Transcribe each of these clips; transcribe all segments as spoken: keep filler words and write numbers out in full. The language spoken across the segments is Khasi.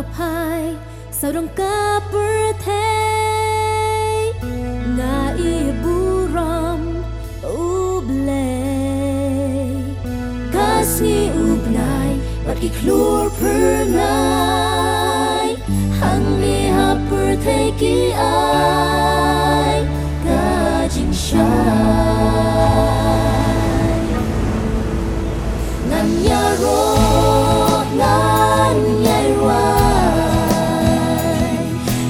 Hai, sawdong ka pyrthei, nga ïa burom U Blei. Ka sngi u bnai bad ki khlur phyrnai, hangne ha pyrthei ki ai ka jingshai. Ngan ïaroh, ngan ïairwai,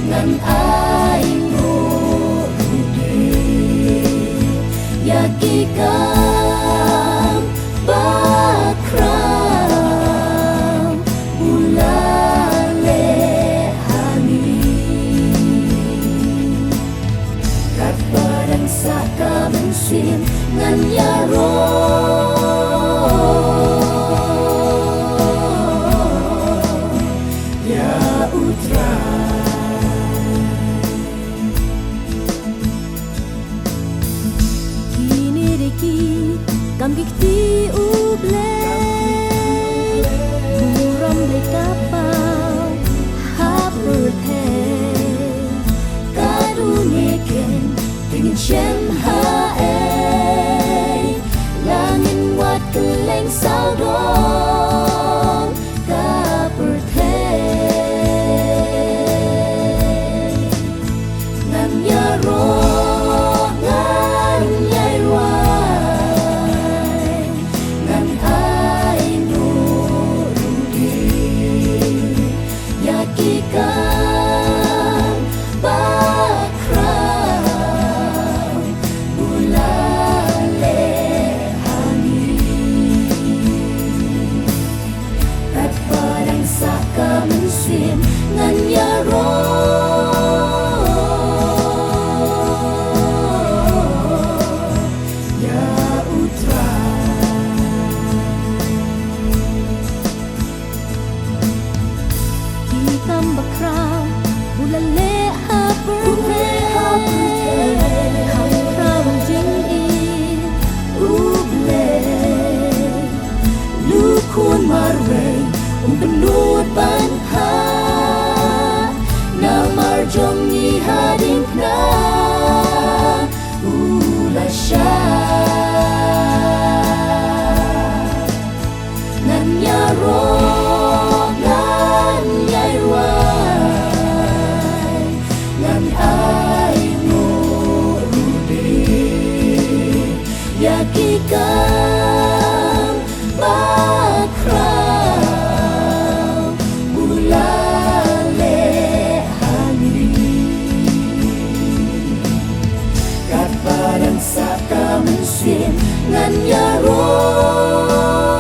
ngan ai nguh ïa ki kam bakhraw u la leh ha ngi. Katba dang sah ka mynsiem, ngan ïaroh ïa U Trai. Kine dei ki kam ki kti U Blei, burom Blei ka paw ha pyrthei. Katne kin, te ngin shem haei, la ngin wad kylleng sawdong ka pyrthei. Ngan ïaroh, ngan ïairwai, ngan ai nguh ruh ïa ki kam bakhraw u la leh ha ngi. Katba dang sah ka mynsiem, ngan ïaroh ïa U Trai. Ki kam bakhraw u la leh ha pyrthei, kham khraw jingim U Blei. Lu khun marwei um pynlut ban phah, namar jong ngi ha diengphna u la shah. Ngan ïaroh, ngan ïairwai, ngan ai nguh ruh ïa ki kam bakhraw u la leh ha ngi. Katba dang sah ka mynsiem, ngan ïaroh